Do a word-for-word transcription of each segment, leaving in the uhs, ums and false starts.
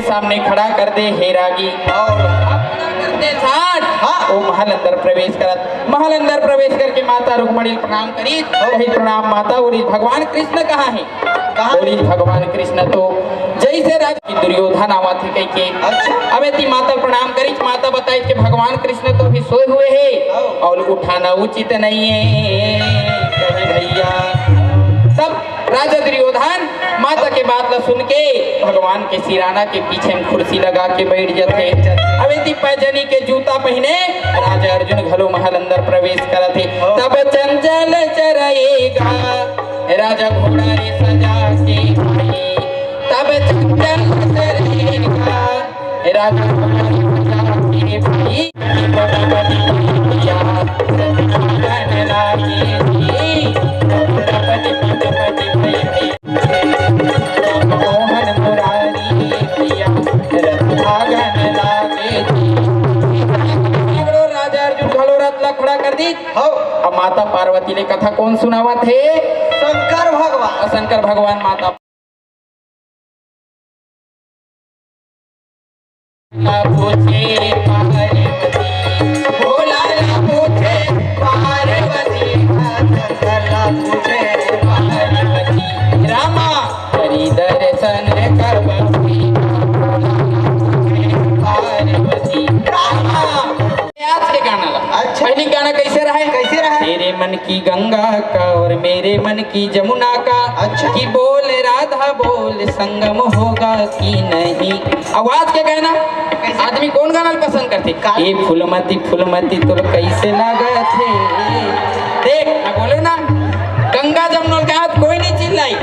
सामने खड़ा कर दे हे रागी। और अब खड़ा कर दे साथ। हाँ। वो महल अंदर प्रवेश करत, महल अंदर प्रवेश करके माता रुक्मणी प्रणाम करी। हाँ। कही, "प्रणाम माता।" बोली, "भगवान कृष्ण कहाँ है?" कहाँ? बोली, "भगवान कृष्ण तो जैसे राजा दुर्योधन आवत हे कह के।" अच्छा। अब एती माता प्रणाम करी, माता बताई कि भगवान कृष्ण तो अभी सोए हुए हे। हाँ। और उठाना उचित नहीं है। कहे, "भैया।" तब राजा दुर्योधन माता के बात ला सुन के भगवान के सिराना के पीछे में कुर्सी लगा के बैठ जाथे। अब एती पैजनी के जूता पहने राजा अर्जुन घलो महल अंदर प्रवेश करत हे। तब चंचल चरेगा राजा घोड़ा रे सजा के भाई, तब चंचल चरेगा राजा घोड़ा रे सजा के भाई। राजा अर्जुन घलो रथ ला खड़ा कर दी। हौ। अब माता पार्वती ले कथा कोन सुनावत हे? शंकर भगवान। शंकर भगवान माता ला पूछे पार्वती, भोला ला पूछे पार्वती, शंकर ला पूछे पार्वती। रामा करी दर्शन कब सीता, भोला ला पूछे पार्वती। रामा। आज के गाना ला। अच्छा। पहली गाना कैसे रहे? कैसे रहे? तेरे मन की गंगा का और मेरे मन की जमुना का। अच्छा। कि बोल राधा बोल, संगम होगा कि नहीं। आवाज के गाना। कैसे? आदमी कौन गाना पसंद करथे? का? ए फूलमती, फूलमती तोर कैसे लागत हे? देख, मैं बोलो ना, गंगा जमुना का कोई नहीं चिल्लाई,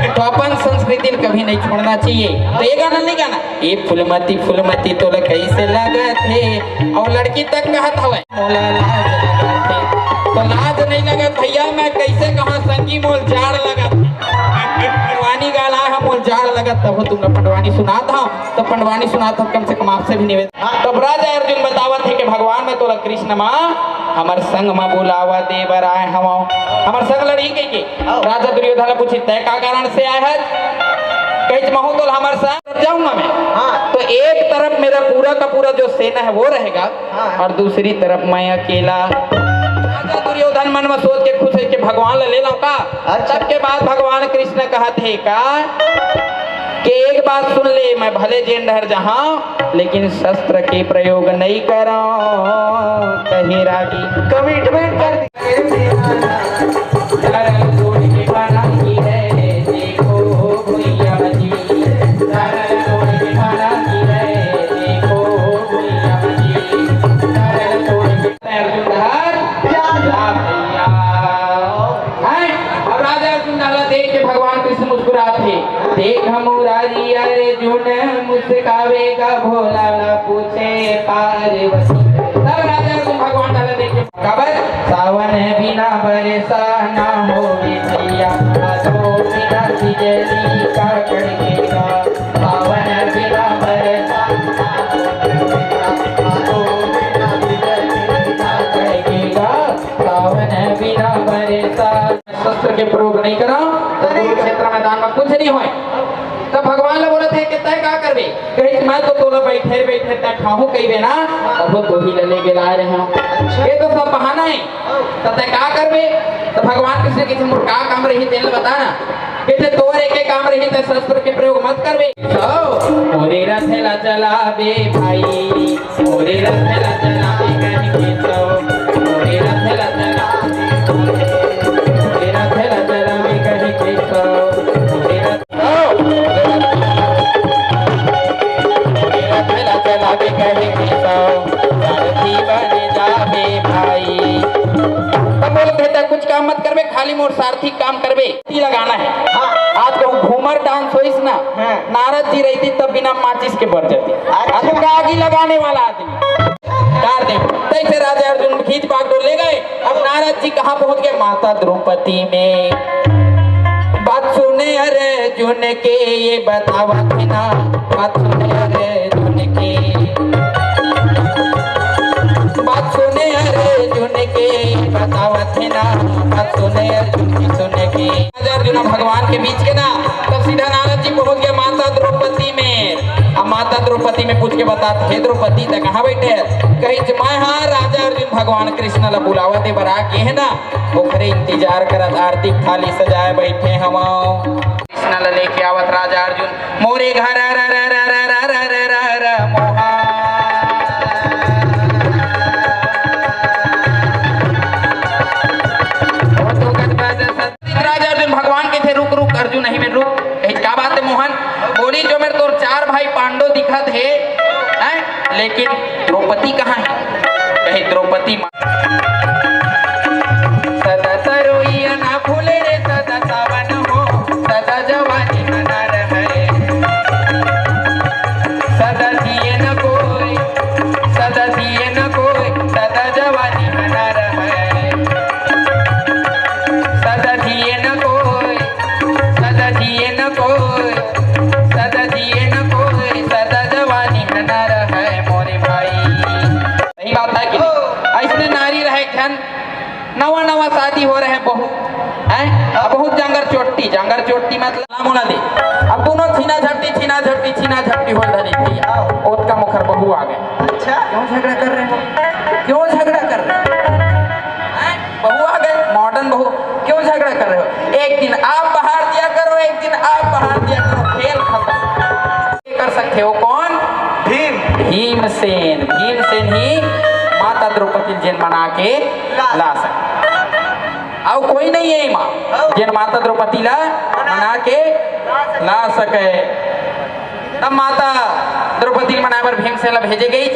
तो अपन संस्कृति कभी नहीं छोड़ना चाहिए। तो ये गाना नहीं गाना। ए फूलमती, फूलमती तोला कैसे लागत हे? अउ लड़की तक कहत हवय, मोला लाज लगत हे। तो लाज नहीं लगत भैया, मैं कैसे कहा संगी मोल जाड़ लगत हे। पंडवानी गाला है मोल जाड़ लगत, तब तुमला पंडवानी सुनात हव, तो पंडवानी सुनात हव, कम से कम आपसे भी निवेदन। हाँ, तब राजा अर्जुन बतावत हे कि भगवान मैं तोला कृष्ण मा हमर संग मा बुलावा दे बर आए हवं, हमर संग लड़ही कहिके। हाँ। राजा दुर्योधन ला पूछी, "तय का कारण से आए हस?" कहिच, "महूं तो हमर संग जाऊंगा मैं।" हाँ। तो एक तरफ मेरा पूरा का पूरा जो सेना है वो रहेगा, हाँ। और दूसरी तरफ मैं अकेला। राजा दुर्योधन मन में सोच के खुश है कि भगवान ला ले लाऊं का? अच्छा। तब के बाद भगवान कृष्ण कहत हे का कि एक बात सुन ले, मैं भले जेन डहर जहां, लेकिन शस्त्र के प्रयोग नहीं करंव। कहे रागी, कमिटमेंट कर दी। अर्जुन डहर जा भैया। हैं? अब राजा अर्जुन डहर देख के भगवान कृष्ण मुस्कुरात हे। देख मुरारी अर्जुन मुस्कावेगा, भोला ला पूछे पार्वती। तब राजा अर्जुन भगवान डहर देख के काबर? सावन बिना बरसा ना होवे भैया, भादो बिना बिजली का कड़केगा। सावन बिना बरसा ना होवे भैया, भादो बिना बिजली का कड़केगा। सावन बिना बरसा। शस्त्र के प्रयोग नहीं करा, तो कुरुक्षेत्र मैदान में कुछ नहीं होय। तब भगवान ला बोलत हे कि तय का करबे? कहिस, "मैं तो तोला बैठे बैठे तय ठाहू कहिबे ना, अब तो ही लले गेला रहे हंव।" अच्छा। ये तो सब बहाना है। तो तय का करबे? तो भगवान कृष्ण कहिस, "मोर का काम रही, तेल बता ना।" कहिथे, "तोर एके काम रही, तय शस्त्र के प्रयोग मत करबे।" तो मोरे रथ ला चलाबे भाई, मोरे रथ ला चलाबे कहिके तो, मोरे रथ ला चलाबे, मोरे रथ ला चलाबे कहिके तो, मोरे रथ, मोरे रथ ला चलाबे कहिके तो, सारथी बन जाबे भाई। तब बोलथे, "तय कुछ काम मत करबे, खाली मोर सारथी काम करबे।" ती लगाना है। हाँ। आज कहूँ घूमर डांस होइस ना, हाँ। नारद जी रहती तब बिना माचिस के बर जाती। अच्छा। आज का आगी लगाने वाला आदमी। डार दे। तैसे राजा अर्जुन खींच बागडोर ले गए। अब नारद जी कहाँ पहुँच गए? माता द्रौपदी में। बात सुने अर्जुन के ये बतावत हे ना, बात सुने अर्जुन के। बात सुने अर्जुन के, बतावत हे ना, बात सुने अर्जुन के, सुने के। राजा अर्जुन भगवान के बीच के ना, तब सीधा नारद जी पहुंच गए माता द्रौपदी में। माता द्रौपदी में पूछ के बतात, "हे द्रौपदी, त कहाँ बैठे हस?" कहिस, "मैं हा राजा अर्जुन भगवान कृष्ण ला बुलावा दे बर आ गे हे ना, ओखरे इंतजार करत, आरती के थाली सजाए बैठे हवंव।" कृष्ण ला लेके आवत राजा अर्जुन, मोरे घर र र र र र र र र र मोहा। राजा अर्जुन भगवान के थे, "रुक, रुक, अर्जुन, नहीं में रुक।" कहिस, "का बात है मोहन?" बोली, "जो मेरे तोर चार भाई पांडव दिखत हे, हैं? लेकिन द्रौपदी कहाँ है?" कहे, "द्रौपदी माँ।" सदा सरोइया ना फूले रे, सदा सावन हो, सदा जवानी मना रहे। सदा जिए न कोई, सदा जिए न कोई, सदा जवानी मना रहे। सदा जिए न कोई, सदा जिए न कोई, सदा जिए न कोई, सदा जवानी मना रहे मोरे भाई। सही बात है कि नहीं? अइसने नारी रहे एक झन, नवा नवा शादी हो रहे बहू, हैं? अब बहुत जांगर चोट्टी, जांगर चोट्टी मतलब नाम होना दे। अब दोनों छीना झपटी, छीना झपटी, छीना झपटी हो धरी भैया। ओतका मोखर बहू आ गे। अच्छा। क्यों झगड़ा कर रहे हो? क्यों झगड़ा कर रहे हो? हैं? बहू आ गे, मॉडर्न बहू, क्यों झगड़ा कर रहे हो? एक दिन आप बहार दिया करो, एक दिन आप बहार दिया करो, खेल खत्म। कर सकथे वो कौन? भीम। भीमसेन। भीमसेन ही माता द्रौपदी जेन मना के ला सके। अउ कोई नहीं है माँ, जेन माता द्रौपदी ला मना के ला सके। तब माता द्रौपदी मनाए बर भीमसेन ला भेजे गई।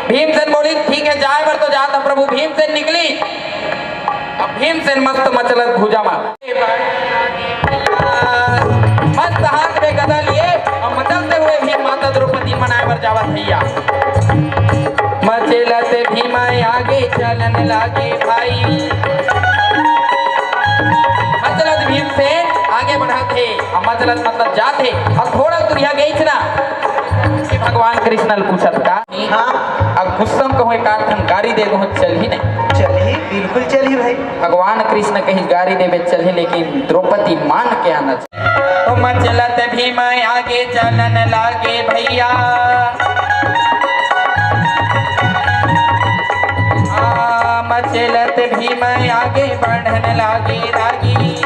भीमसेन बोली, "ठीक है, जाए बर तो जात हँव।" प्रभु भीमसेन निकली। अब भीमसेन मस्त मचलत भुजा मा मस्त हाथ में गदा लिए और मचलते हुए भीम माता द्रौपदी मनाए बर जावत भैया। मचलत भीम आगे चलन लागे भाई। मचलत भीमसेन आगे बढ़त हे, और मचलत मतलब जात हे, और थोड़ा दूरिहा गईच ना कि भगवान कृष्ण ल पूछत का, हाँ। अब गुस्सा में कहूँ एक आध ठन गारी दे दूँ, चलही नहीं? चलही, बिल्कुल चलही भाई। भगवान कृष्ण कहिस गारी देबे चलही, लेकिन द्रौपदी मान के आना चाहिए। ओ मचलत भीम आगे चलन लागे भैया। आ, मचलत भीम आगे बढ़न लागे रागी।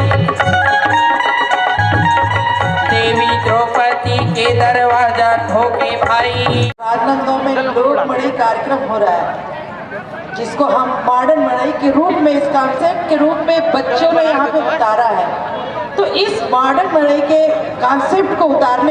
देवी द्रौपदी के दरवाजा ठोके भाई। राजनांदगांव में एक लोक मड़ई कार्यक्रम हो रहा है, जिसको हम मॉडर्न मड़ई के रूप में, इस कॉन्सेप्ट के रूप में बच्चों ने यहाँ पे उतारा है। तो इस मॉडर्न मड़ई के कॉन्सेप्ट को उतारने